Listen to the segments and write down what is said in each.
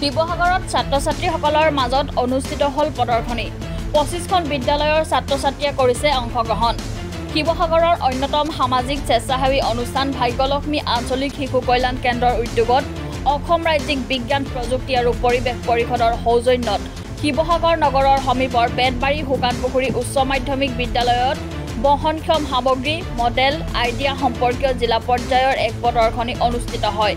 শিৱসাগৰত ছাত্ৰ-ছাত্ৰীসকলৰ মাজত অনুষ্ঠিত হ'ল প্ৰদৰ্শনী। 25খন বিদ্যালয়ৰ ছাত্ৰ-ছাত্ৰীয়ে কৰিছে অংশগ্ৰহণ। শিৱসাগৰৰ অন্যতম সামাজিক স্বেচ্ছাসেৱী অনুষ্ঠান ভাগ্যলক্ষ্মী আঞ্চলিক শিশু কল্যাণ কেন্দ্ৰৰ উদ্যোগত অসম ৰাজ্যিক বিজ্ঞান প্ৰযুক্তি আৰু পৰিৱেশ পৰিষদৰ সৌজন্যত শিৱসাগৰ নগৰৰ সমীপৰ বেতবাৰী শুকানপুখুৰী উচ্চ মাধ্যমিক বিদ্যালয়ত বহনক্ষম সামগ্ৰী, মডেল, আইডিয়া সম্পৰ্কীয় জিলা পৰ্যায়ৰ এক প্ৰদৰ্শনী অনুষ্ঠিত হয়।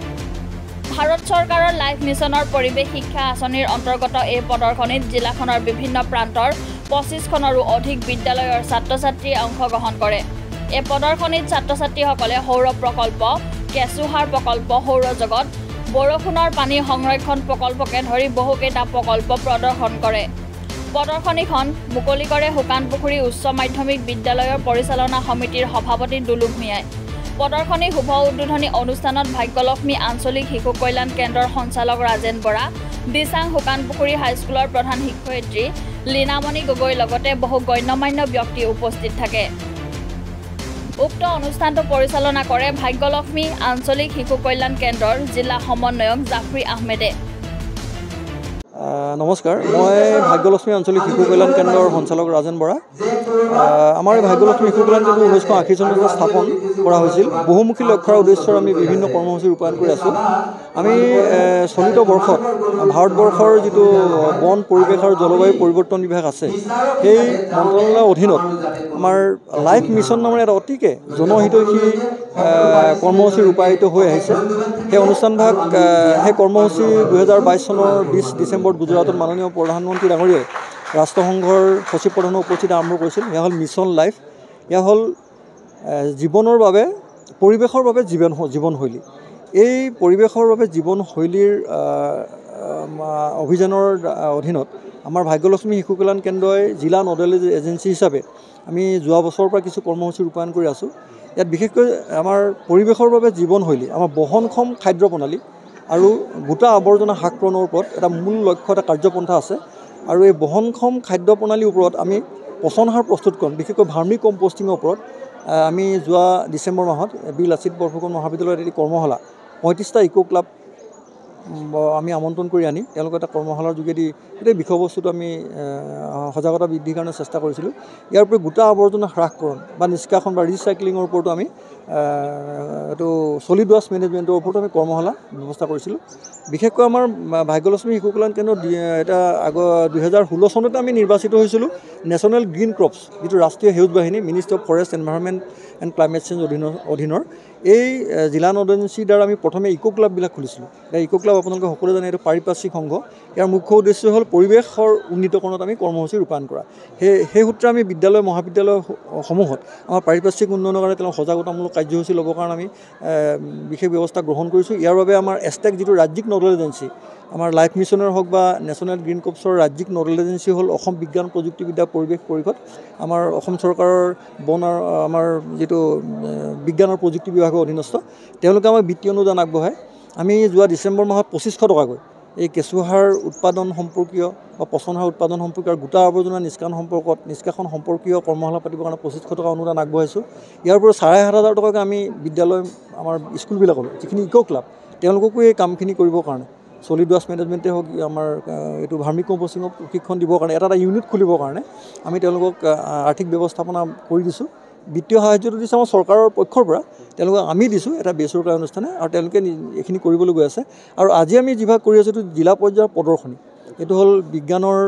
ভাৰত চৰকাৰৰ লাইফ মিছনৰ পৰিৱেশ শিক্ষা আঁচনিৰ অন্তৰ্গত এই প্ৰদৰ্শনীত জিলাখনৰ বিভিন্ন প্ৰান্তৰ 25খনৰো অধিক বিদ্যালয়ৰ ছাত্ৰ-ছাত্ৰীয়ে অংশগ্ৰহণ কৰে। এই প্ৰদৰ্শনীত ছাত্ৰ-ছাত্ৰীসকলে সৌৰ প্ৰকল্প, কেঁচুসাৰ প্ৰকল্প, সৌৰজগত, বৰষুণৰ পানী সংৰক্ষণ প্ৰকল্পকে ধৰি বহুকেইটা প্ৰকল্প প্ৰদৰ্শন কৰে। প্ৰদৰ্শনীখন মুকলি কৰে শুকানপুখুৰী উচ্চ মাধ্যমিক বিদ্যালয়ৰ পৰিচালনা সমিতিৰ সভাপতি দুলু ভূঞাই। প্ৰদৰ্শনী শুভ উদ্বোধনী অনুষ্ঠানত ভাগ্যলক্ষ্মী আঞ্চলিক শিশু কল্যাণ কেন্দ্ৰৰ সঞ্চালক ৰাজেন বৰা, দিচাং শুকানপুখুৰী হাইস্কুলৰ প্ৰধান শিক্ষয়িত্ৰী লীনামণি গগৈৰ লগতে বহু গণ্যমান্য ব্যক্তি উপস্থিত থাকে। উক্ত অনুষ্ঠানটো পৰিচালনা কৰে ভাগ্যলক্ষ্মী আঞ্চলিক শিশু কল্যাণ কেন্দ্ৰৰ জিলা সমন্বয়ক জাফৰী আহমেদে। নমস্কাৰ, মই ভাগ্যলক্ষ্মী আঞ্চলিক শিশু কল্যাণ কেন্দ্ৰৰ সঞ্চালক ৰাজেন বৰা। আমাৰ এই ভাগ্যলক্ষ্মী শিশু কল্যাণ কেন্দ্ৰ 1980 চনত স্থাপন কৰা হৈছিল। বহুমুখী লক্ষ্যৰ উদ্দেশ্যৰ আমি বিভিন্ন কৰ্মসূচী ৰূপায়ণ কৰি আছোঁ। আমি চলিত বৰ্ষত ভাৰতবৰ্ষৰ যিটো বন, পৰিৱেশ আৰু জলবায়ু পৰিৱৰ্তন বিভাগ আছে, সেই মন্ত্ৰণালয়ৰ অধীনত আমাৰ লাইফ মিছন নামৰ এটা অতিকে জনহিতৈষী কৰ্মসূচী ৰূপায়িত হৈ আহিছে। সেই অনুষ্ঠানভাগ, সেই কৰ্মসূচী 2022 চনৰ 20 ডিচেম্বৰত গুজৰাটত মাননীয় প্ৰধানমন্ত্ৰী ডাঙৰীয়াই ৰাষ্ট্ৰসংঘৰ সচিব প্ৰধানৰ উপস্থিতিত আৰম্ভ কৰিছিল। সেয়া হ'ল মিছন লাইফ। এয়া হ'ল জীৱনৰ বাবে, পৰিৱেশৰ বাবে জীৱনশৈলী। এই পৰিৱেশৰ বাবে জীৱনশৈলীৰ অভিযানৰ অধীনত আমাৰ ভাগ্যলক্ষ্মী শিশু কল্যাণ কেন্দ্ৰই জিলা নডেল এজেঞ্চি হিচাপে আমি যোৱা বছৰৰ পৰা কিছু কৰ্মসূচী ৰূপায়ণ কৰি আছোঁ। ইয়াত বিশেষকৈ আমাৰ পৰিৱেশৰ বাবে জীৱনশৈলী, আমাৰ বহনক্ষম খাদ্য প্ৰণালী আৰু গোটা আৱৰ্জনা হ্ৰাসকৰণৰ ওপৰত এটা মূল লক্ষ্য, এটা কাৰ্যপন্থা আছে। আৰু এই বহনক্ষম খাদ্য প্ৰণালীৰ ওপৰত আমি পচন সাৰ প্ৰস্তুতকৰণ, বিশেষকৈ ভাৰ্মি কম্পষ্টিঙৰ ওপৰত আমি যোৱা ডিচেম্বৰ মাহত বীৰ লাচিত বৰফুকন মহাবিদ্যালয়ত এটি কৰ্মশালা, 35টা ইক' ক্লাব আমি আমন্ত্ৰণ কৰি আনি তেওঁলোকৰ এটা কৰ্মশালাৰ যোগেদি গোটেই বিষয়বস্তুটো আমি সজাগতা বৃদ্ধিৰ কাৰণে চেষ্টা কৰিছিলোঁ। ইয়াৰ উপৰি গোটা আৱৰ্জনা হ্ৰাসকৰণ বা নিষ্কাশন বা ৰিচাইক্লিঙৰ ওপৰতো আমি এইটো ছলিড ৱেষ্ট মেনেজমেণ্টৰ ওপৰতো আমি কৰ্মশালা ব্যৱস্থা কৰিছিলোঁ। বিশেষকৈ আমাৰ ভাগ্যলক্ষ্মী শিশু কল্যাণ কেন্দ্ৰত এটা আগৰ 2016 চনতে আমি নিৰ্বাচিত হৈছিলোঁ নেশ্যনেল গ্ৰীণ ক্ৰপছ, যিটো ৰাষ্ট্ৰীয় সেউজ বাহিনী, ministry of forest environment and climate change অধীনৰ এই জিলা নড এজেঞ্চিৰ দ্বাৰা আমি প্ৰথমে ইক' ক্লাববিলাক খুলিছিলোঁ। এতিয়া ইক' ক্লাব আপোনালোকে সকলোৱে জানে, এইটো পাৰিপাৰ্শ্বিক সংঘ। ইয়াৰ মুখ্য উদ্দেশ্য হ'ল পৰিৱেশৰ উন্নীতকৰণত আমি কৰ্মসূচী ৰূপায়ণ কৰা। সেই সূত্ৰে আমি বিদ্যালয়, মহাবিদ্যালয়সমূহত আমাৰ পাৰিপাৰ্শ্বিক উন্নয়নৰ কাৰণে তেওঁলোক সজাগতামূলক কাৰ্যসূচী ল'বৰ কাৰণে আমি বিশেষ ব্যৱস্থা গ্ৰহণ কৰিছোঁ। ইয়াৰ বাবে আমাৰ এষ্টেক যিটো ৰাজ্যিক নডেল এজেঞ্চি, আমাৰ লাইফ মিছনৰ হওক বা নেশ্যনেল গ্ৰীণ কৰ্পছৰ ৰাজ্যিক নডেল এজেঞ্চি হ'ল অসম বিজ্ঞান প্ৰযুক্তিবিদ্যা পৰিৱেশ পৰিষদ, আমাৰ অসম চৰকাৰৰ বন আৰু আমাৰ যিটো বিজ্ঞান আৰু প্ৰযুক্তি বিভাগৰ অধীনস্থ। তেওঁলোকে আমাক বিত্তীয় অনুদান আগবঢ়ায়। আমি যোৱা ডিচেম্বৰ মাহত 2500 টকাকৈ এই কেঁচুসাৰ উৎপাদন সম্পৰ্কীয় বা পচন সাৰ উৎপাদন সম্পৰ্কীয় আৰু গোটা আৱৰ্জনা নিষ্কাশন সম্পৰ্কীয় কৰ্মশালা পাতিবৰ কাৰণে 2500 টকা অনুদান আগবঢ়াইছোঁ। ইয়াৰ উপৰিও 7500 টকাকৈ আমি বিদ্যালয়, আমাৰ স্কুলবিলাকলৈ যিখিনি ইক' ক্লাব, তেওঁলোককো এই কামখিনি কৰিবৰ কাৰণে ছলিড ৱেষ্ট মেনেজমেণ্টেই হওক, আমাৰ এইটো ভাৰ্মি কম্পষ্টিঙৰ প্ৰশিক্ষণ দিবৰ কাৰণে এটা এটা ইউনিট খুলিবৰ কাৰণে আমি তেওঁলোকক আৰ্থিক ব্যৱস্থাপনা কৰি দিছোঁ। বিত্তীয় সাহায্যটো দিছে আমাৰ চৰকাৰৰ পক্ষৰ পৰা, তেওঁলোকক আমি দিছোঁ এটা বেচৰকাৰী অনুষ্ঠানে, আৰু তেওঁলোকে এইখিনি কৰিবলৈ গৈ আছে। আৰু আজি আমি যিভাগ কৰি আছোঁ এইটো জিলা পৰ্যায়ৰ প্ৰদৰ্শনী। এইটো হ'ল বিজ্ঞানৰ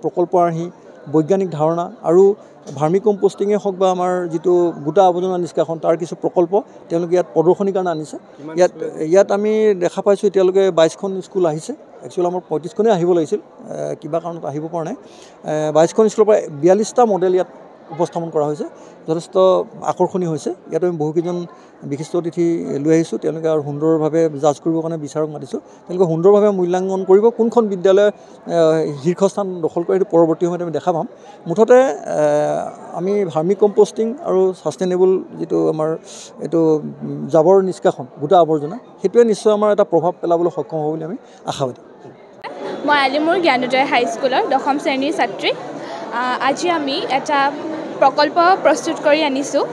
প্ৰকল্প আৰ্হি, বৈজ্ঞানিক ধাৰণা আৰু ভাৰ্মি কম্পষ্টিঙে হওক বা আমাৰ যিটো গোটা আৱৰ্জনা নিষ্কাশন, তাৰ কিছু প্ৰকল্প তেওঁলোকে ইয়াত প্ৰদৰ্শনীৰ কাৰণে আনিছে। ইয়াত আমি দেখা পাইছোঁ এতিয়ালৈকে 22খন স্কুল আহিছে। একচুৱেলি আমাৰ 35খনেই আহিব লাগিছিল, কিবা কাৰণত আহিব পৰা নাই। 22খন স্কুলৰ পৰা 42টা মডেল ইয়াত উপস্থাপন কৰা হৈছে, যথেষ্ট আকৰ্ষণীয় হৈছে। ইয়াত আমি বহুকেইজন বিশিষ্ট অতিথি লৈ আহিছোঁ, তেওঁলোকে আৰু সুন্দৰভাৱে জাজ কৰিবৰ কাৰণে বিচাৰক মাতিছোঁ। তেওঁলোকে সুন্দৰভাৱে মূল্যাংকন কৰিব কোনখন বিদ্যালয়ে শীৰ্ষস্থান দখল কৰে, সেইটো পৰৱৰ্তী সময়ত আমি দেখা পাম। মুঠতে আমি ভাৰ্মি কম্পষ্টিং আৰু ছাষ্টেইনেবল যিটো আমাৰ এইটো জাবৰ নিষ্কাশন, গোটা আৱৰ্জনা, সেইটোৱে নিশ্চয় আমাৰ এটা প্ৰভাৱ পেলাবলৈ সক্ষম হ'ব বুলি আমি আশাবাদী। মই আলিমূৰ জ্ঞানোদয় হাইস্কুলৰ দশম শ্ৰেণীৰ ছাত্ৰী। আজি আমি এটা প্ৰকল্প প্ৰস্তুত কৰি আনিছোঁ,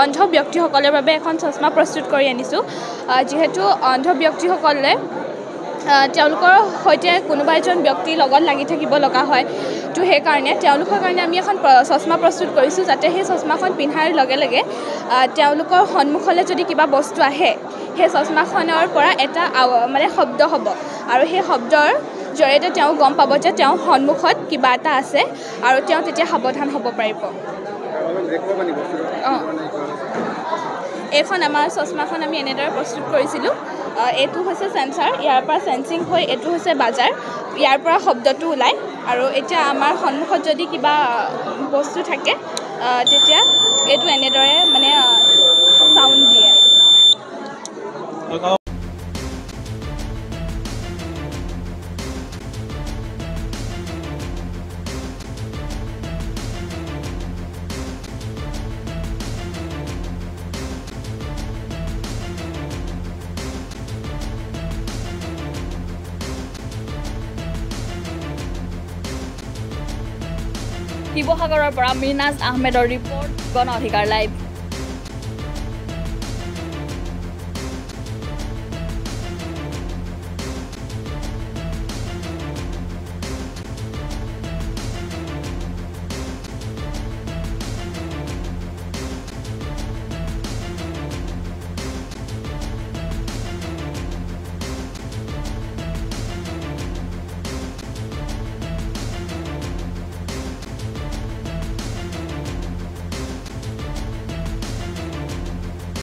অন্ধ ব্যক্তিসকলৰ বাবে এখন চশমা প্ৰস্তুত কৰি আনিছোঁ। যিহেতু অন্ধ ব্যক্তিসকলে তেওঁলোকৰ সৈতে কোনোবা এজন ব্যক্তিৰ লগত লাগি থাকিব লগা হয়। তো সেইকাৰণে তেওঁলোকৰ কাৰণে আমি এখন চশমা প্ৰস্তুত কৰিছোঁ, যাতে সেই চশমাখন পিন্ধাৰ লগে লগে তেওঁলোকৰ সন্মুখলৈ যদি কিবা বস্তু আহে, সেই চশমাখনৰ পৰা এটা মানে শব্দ হ'ব আৰু সেই শব্দৰ জৰিয়তে তেওঁ গম পাব যে তেওঁৰ সন্মুখত কিবা এটা আছে আৰু তেওঁ তেতিয়া সাৱধান হ'ব পাৰিব। অঁ, এইখন আমাৰ চশমাখন আমি এনেদৰে প্ৰস্তুত কৰিছিলোঁ। এইটো হৈছে চেঞ্চাৰ, ইয়াৰ পৰা চেঞ্চিং হৈ এইটো হৈছে বাজাৰ, ইয়াৰ পৰা শব্দটো ওলায়। আৰু এতিয়া আমাৰ সন্মুখত যদি কিবা বস্তু থাকে, তেতিয়া এইটো এনেদৰে মানে চাউণ্ড দিয়ে। শিৱসাগৰৰ পৰা মিনাজ আহমেদৰ ৰিপৰ্ট, গণ অধিকাৰ লাইভ।